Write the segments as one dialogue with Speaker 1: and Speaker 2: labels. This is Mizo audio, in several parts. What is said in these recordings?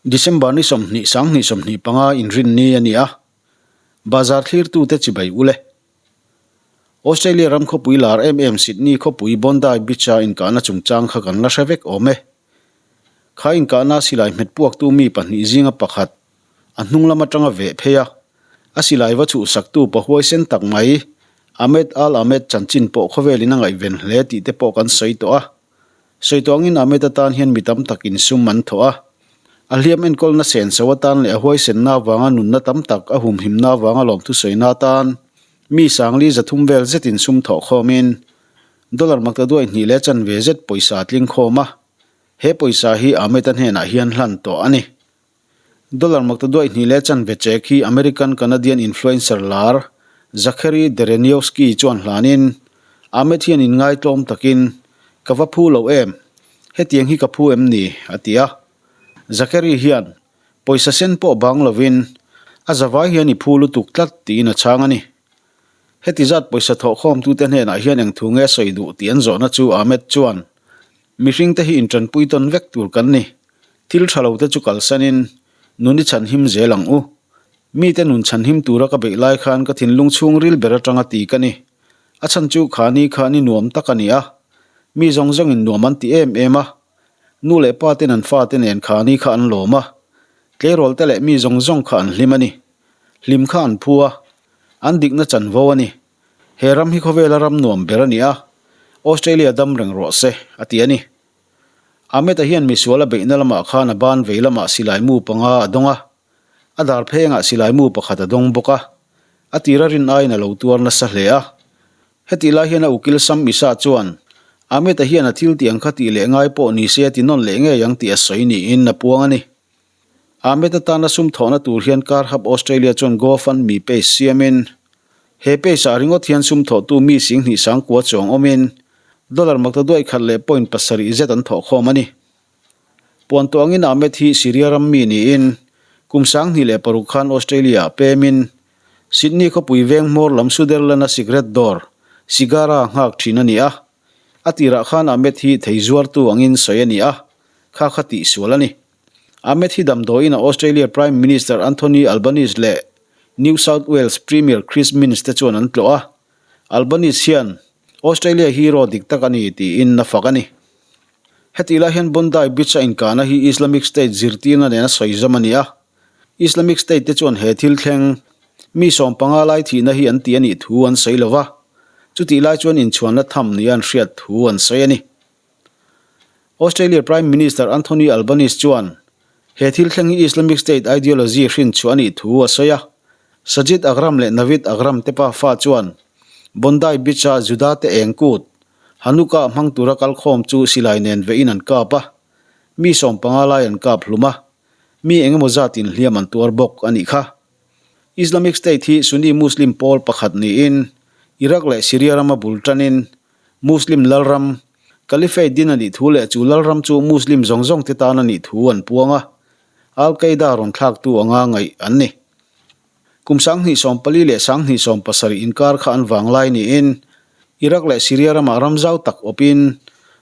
Speaker 1: December ni 20 sang 25 inrinni a ni a, bazar thlirtute chibai ule. Australia ram khawpui lar em em Sydney khawpui Bondi Beach-a inkahna chungchang kha kan la hre vek awm e. Kha inkahna silai hmet puaktu mi pahnih zinga pakhat a hnung lam atanga veh phei a, a silai va chhuhsaktu pa huaisen tak mai Ahmed Al Ahmed chanchin pawh khawvelin a ngaihven hle tih te pawh kan sawi tawh a. Sawi tawh angin Ahmed atan hian mi tam takin sum an thawh a. A hliam enkawlna senso atan leh a huaisenna avanga nunna tam tak a humhimna avanga lawmthu sawina atan mi sangli 300 vel zetin sum thawh khawmin dollar maktaduai hnih leh chanve zet pawisa a tling khawm a. He pawisa hi Ahmed-a hnenah hian hlan tawh a ni. Dollar maktaduai hnih leh chanve chek hi American-Canadian influencer lar Zachary Dereniowski chuan hlanin, Ahmed hian inngai tlawm takin, Ka va phu lo em? Hetiang hi ka phu em ni? a ti a. Zachary hian, Pawisa sen pawh bang lovin, a zavai hian i phu lutuk tlat tiin a chhang a ni. Heti zat pawisa thawhkhawmtute hnenah hian eng thu nge sawi duh tih an zawhna chu Ahmed chuan, Mihringte hi intanpui tawn vek tur kan ni. Thil tha lo te chu kalsanin nun i chhanhim zel ang u. Mite nun chhanhim tura ka beih lai khan ka thinlung chhungril ber atanga ti ka ni. A chhan chu kha ni kha ni nuam tak a ni a. Mi zawng zawngin nuam an ti em em a. Nu leh pa ten an fate nen kha ni kha an lawm a. Tleirawl te leh mi zawng zawng kha an hlim a ni. Hlim kha an phu a. An dikna chanvo a ni. He ram hi khawvela ram nuam ber a ni a, Australia dam reng rawh se, a ti a ni. Ahmed-a hian misual a beihna lamah khan a ban vei lamah silai mu panga a dawng a, a dar phengah silai mu pakhat a dawng bawk a, a tira rin aiin a lo tuar nasa hle a. Hetih lai hian a ukil Sam Isa chuan Ahmed-a hian a thil tih ang kha tih leh ngai pawh ni se a ti nawn leh ngei ang tih a sawi niin a puang a ni. Ahmed atana sum thawhna tur hian Car Hub Australia chuan GoFundMe page siamin, he page-ah ringawt hian sum thawhtu mi 10,000 sangkua chuang awmin dollar maktaduaih khat leh point pasarih zet an thawh khawm a ni. Puan tawh angin Ahmed hi Syria ram mi niin kum 2006 khan Australia-ah pemin Sydney khawpui veng hmawr lam Sutherland-a cigarette dawr, Sigara nghak thin a ni a. A tirah khan Ahmed hi thei zuartu angin sawi a ni a, kha kha tihsual a ni. Ahmed hi damdawiin a Australia Prime Minister Anthony Albanese leh New South Wales Premier Chris Minns te chuan an tlawh a, Albanese hian Australia hero dik tak a ni tiin a fak a ni. Hetih lai hian Bondi Beach-a inkahna hi Islamic State zirtirna nena sawi zawm a ni a, Islamic State te chuan he thil thleng mi 15 lai thihna hi an ti a nih thu an sawi lo va, chutih lai chuan inchhuanna tham nia an hriat thu an sawi a ni. Australia Prime Minister Anthony Albanese chuan he thil thleng hi Islamic State ideology hrin chhuah a nih thu a sawi a. Sajid Akram leh Naveed Akram te pafa chuan Bondi Beach-a Juda te eng kut, Hanukkah hmang tura kalkhawm chu silai nen vehin an kap a, mi 15 lai an kap hlum a, mi engemaw zatin hliam an tuar bawk a nih kha. Islamic State hi Sunni Muslim pawl pakhat niin Iraq leh Syria rama bul tanin Muslim lalram, Caliphate din a nih thu leh chu lalram chu Muslim zawng zawng te tan a nih thu an puang a, Al Qaeda rawn thlaktu anga ngaih an ni. Kum 2014 leh 2017 inkar kha an vanglai niin Iraq leh Syria ramah ram zau tak awpin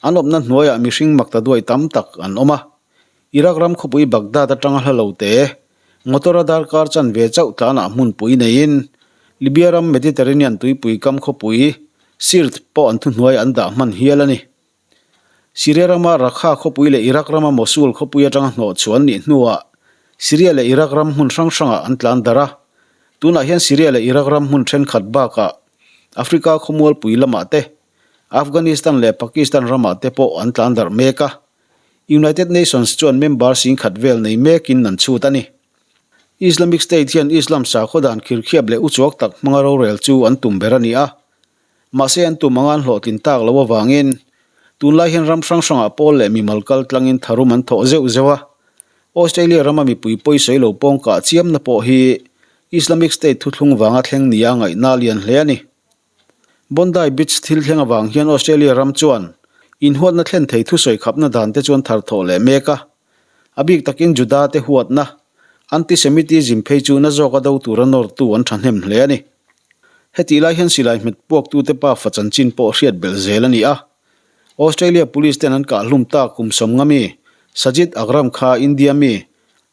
Speaker 1: an awpna hnuaiah mihring maktaduai tam tak an awm a. Iraq ram khawpui Baghdad atanga hla lo te, motor a darkar chanve chauh tlanah hmunpui neiin Libya ram Mediterranean tuipui kam khawpui Sirte pawh an thuhnuai an dah hman hial a ni. Syria rama Raqqa khawpui leh Iraq rama Mosul khawpui atanga hnawh chhuah an nih hnuah Syria leh Iraq ram hmun hrang hrangah an tlan darh a. Tunah hian Syria leh Iraq ram hmun thenkhat bakah Africa khawmualpui lamah te, Afghanistan leh Pakistan ramah te pawh an tlan darh mek a. United Nations chuan member 10,000 vel nei mekin an chhut a ni. Islamic State hian Islam sakhaw dan khirkhiap leh uchuak tak hmanga rorel chu an tum ber a ni a. Mahse an tum anga an hlawhtlin tak loh avangin tunlai hian ram hrang hrangah pawl leh mimal kal tlangin tharum an thawh zeuh zeuh a. Australia rama mipui pawisawi lo pawngkah chiamna pawh hi Islamic State thuthlung vanga thleng nia ngaihna lian hle a ni. Bondi Beach thil thleng avang hian Australia ram chuan inhuatna thlen thei thusawi khapna dan te chuan thar thawh leh mek a. A bik takin Juda te huatna, anti-Semitism phei chu na zawka do tura nawrtu an thahnem hle a ni. Hetih lai hian silai hmet puaktute pafa chanchin pawh hriat belh zel a ni a. Australia Police ten an kah hlum tak kum 50 mi Sajid Akram kha India mi.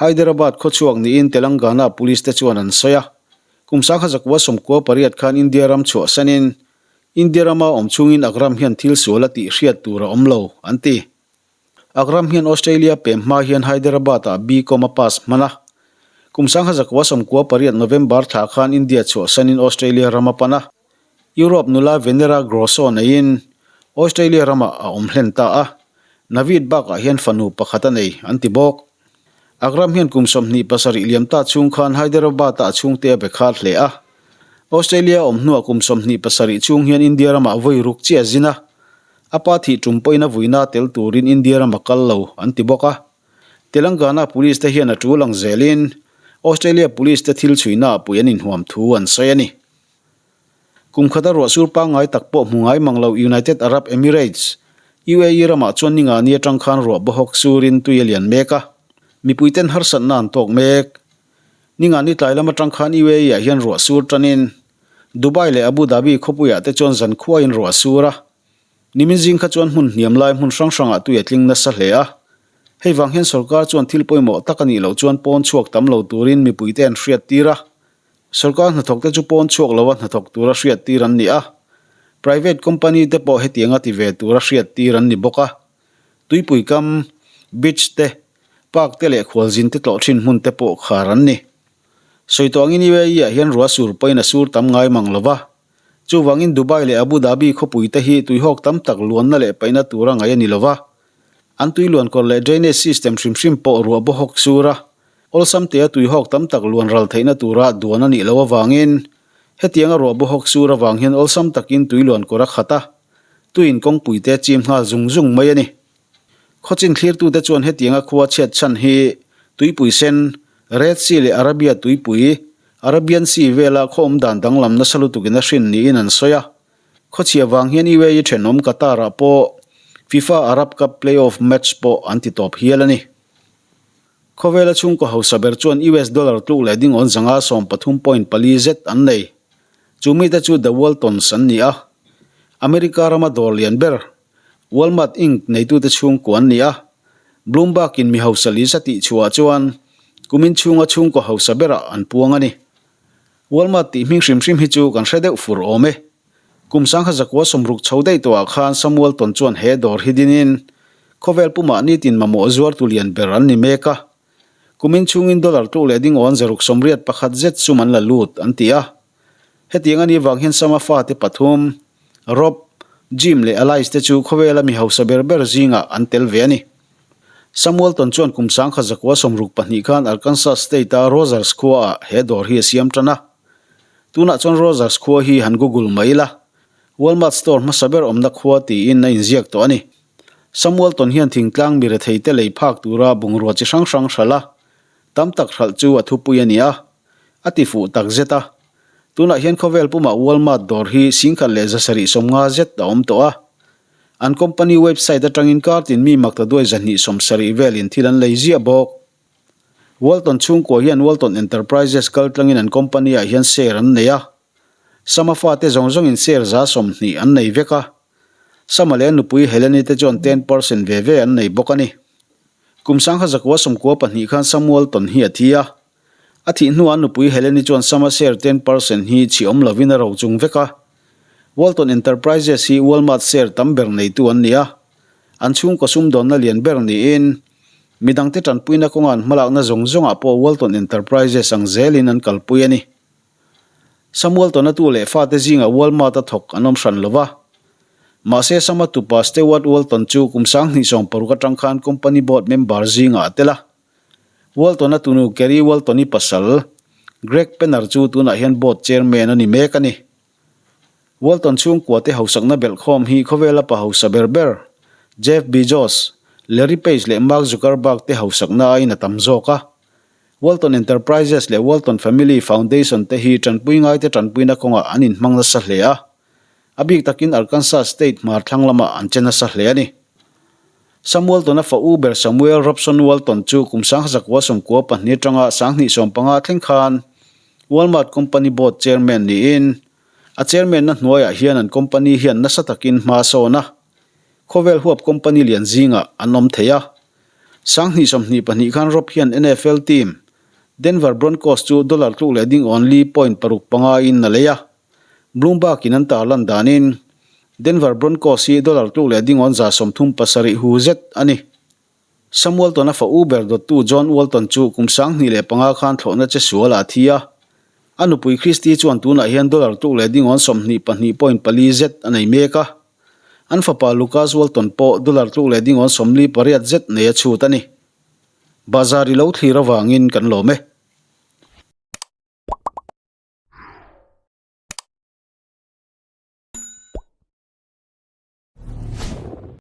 Speaker 1: Hyderabad khawchhuak niin Telangana Police te chuan an sawi a. Kum sangha zakua 98 khan India ram chhuahsanin India rama awm chungin Akram hian thil sual a tih hriat tur a awm lo, an ti. Akram hian Australia pem hma hian Hyderabad-ah B-Com a pass hman a. Kum 1998 November thla khan India chhuahsanin Australia ram a pan a. Europe nula Venera Grosso neiin Australia ramah a awm hlen ta a. Naveed bakah hian fanu pakhat a nei, an ti bawk. Akram hian kum 27 liam ta chhung khan Hyderabad-ah a chhungte a be khat hle a. Australia awm hnuah kum 27 chhung hian India ramah vawi ruk chiah a zin a. A pa thih tum pawhin a vuina tel turin India ram a kal lo, an ti bawk a. Telangana Police te hian a tul ang zelin Australia Police te thil chhuina ah pui an inhuam thu an sawi a ni. Kum khata ruah sur pangngai tak pawh hmu ngai mang lo United Arab Emirates, UAE, ramah chuan ni ngani atang khan ruah bawhawk surin tui a lian mek a, mipuiten harsatna an tawk mek. Ni ngani tlai lam atang khan UAE ah hian ruah sur tanin Dubai leh Abu Dhabi khawpuiah te chuan zan khuaiin ruah a sur a. Nimin zing kha chuan hmun hniam lai hmun hrang hrangah tui a tling nasa hle a. Hei vang hian sorkar chuan thil pawimawh tak a nih loh chuan pawn chhuak tam lo turin mipuite an hriat tir a. Sorkar hnathawkte chu pawn chhuak lova hnathawk tura hriat tir an ni a. Private company te pawh hetianga ti ve tura hriat tir an ni bawk a. Tuipui kam, beach te, park te leh khualzin te tlawh thin hmun te pawh khar an ni. Sawi tawh angin UAE ah hian ruah sur pawhin a sur tam ngai mang lo va. Chuvangin Dubai leh Abu Dhabi khawpui te hi tuihawk tam tak luanna leh paihna tura ngaih a ni lo va. An tui luankawr leh drainage system hrim hrim pawh ruah bawhawk sur a, awlsam tea tuihawk tam tak luan ral theihna tura duan a nih loh avangin hetianga ruah bawhawk sur avang hian awlsam takin tui luankawr a khat a, tuiin kawngpui te a chim nghal zung zung mai a ni. Khawchin thlirtute chuan hetianga khua chhiat chhan hi Tuipui Sen, Red Sea leh Arabia Tuipui, Arabian Sea, vela khaw awm dan danglam nasa lutukin a hrin niin an sawi a. Khawchhia vang hian UAE thenawm Qatar-ah pawh FIFA Arab Cup play-off match pawh an ti tawp hial a ni. Khawvela chhungkaw hausa ber chuan US dollar tluk leh ding awn zanga 13.4 zet an nei. Chu mite chu The Waltons an ni a. America rama dawr lian ber Walmart Inc neitute chhungkua an ni a, Bloomberg-in mi hausa lisa tih chhuah chuan kumin chhunga chhungkaw hausa berah an puang a ni. Walmart tih hming hrim hrim hi chu kan hre deuh fur awm e. Kum 1960 chho daih tawhah khan Sam Walton chuan he dawr hi dinin khawvel pumah nitin mamawh zuartu lian ber an ni mek a. Kumin chhungin dollar tluk leh ding awn 681 zet sum an la lut an ti a. Hetiang a nih vang hian Sama fate pathum, Rob, Jim leh Alice te chu khawvela mi hausa ber ber zingah an tel ve a ni. Sam Walton chuan kum 1962 khan Arkansas State-a Rogers khuaah he dawr hi a siam tan a. Tunah chuan Rogers khua hi han Google mai ila, Walmart store hmasa ber awmna khua tiin a inziak tawh a ni. Sam Walton hian thingtlang mi retheite lei phak tura bungrua chi hrang hrang hralh a, tam tak hralh chu a thupui a ni a. A ti fuh tak zet a. Tunah hian khawvel pumah Walmart dawr hi 1750 zet a awm tawh a. An company website atangin kartin mi makta duai 270 velin thil an lei ziah bawk. Walton chhungkua hian Walton Enterprises kaltlangin an company ah hian share an nei a. Sama fate zawng zawngin share 20% an nei vek a. Sama leh a nupui Helene te chuan 10% ve ve an nei bawk a ni. Kum 1992 khan Sam Walton hi a thi a. A thih hnuah nupui Helene chuan Sama share 10% hi chhi awm lovin a ro chung vek a. Walton Enterprises hi Walmart share tam ber neitu an ni a. An chhungkaw sumdawnna lian ber niin midangte tanpuina kawnga an hmalakna zawng zawngah pawh Walton Enterprises ang zelin an kalpui a ni. Sam Walton-a tu leh fate zingah Walmart-a thawk an awm hran lo va. Mahse Sama tupa Stewart Walton chu kum 2016 atang khan company board member zingah a tel a. Walton-a tunu Kerry Walton-i pasal, Greg Penner chu tunah hian board chairman a ni mek a ni. Walton chhungkua te hausakna belhkhawm hi khawvela pa hausa ber ber, Jeff Bezos, Larry Page leh Mark Zuckerberg te hausakna aiin a tam zawk a. Walton Enterprises leh Walton Family Foundation te hi tanpui ngaite tanpuina kawngah an inhmang nasa hle a. A bik takin Arkansas State hmar thlang lamah an che nasa hle a ni. Sam Walton-a fa u ber Samuel Robson Walton chu kum 1992 atanga 2015 thleng khan Walmart Company Board Chairman niin a chairman-na hnuaiah hian an company hian nasa takin hma a sawn a, khawvel huap company lian zingah an awm thei a. 22 khan Rob hian NFL team Denver Broncos chu dollar tluk leh ding awn li point paruk panga in a lei a. Bloomberg in an tarlan danin Denver Broncos hi dollar tluk leh ding awn 37 hu zet a ni. Sam Walton-a fa u ber dawttu John Walton chu kum 2005 khan thlawhna che sual ah a thi a. A nupui Christy chuan tunah hian dollar tluk leh ding awn 22 point pali zet a nei mek a. An fapa Lucas Walton pawh dollar tluk leh ding awn 48 zet nei a chhut a ni. Bazar i lo thlir avangin kan lawm e.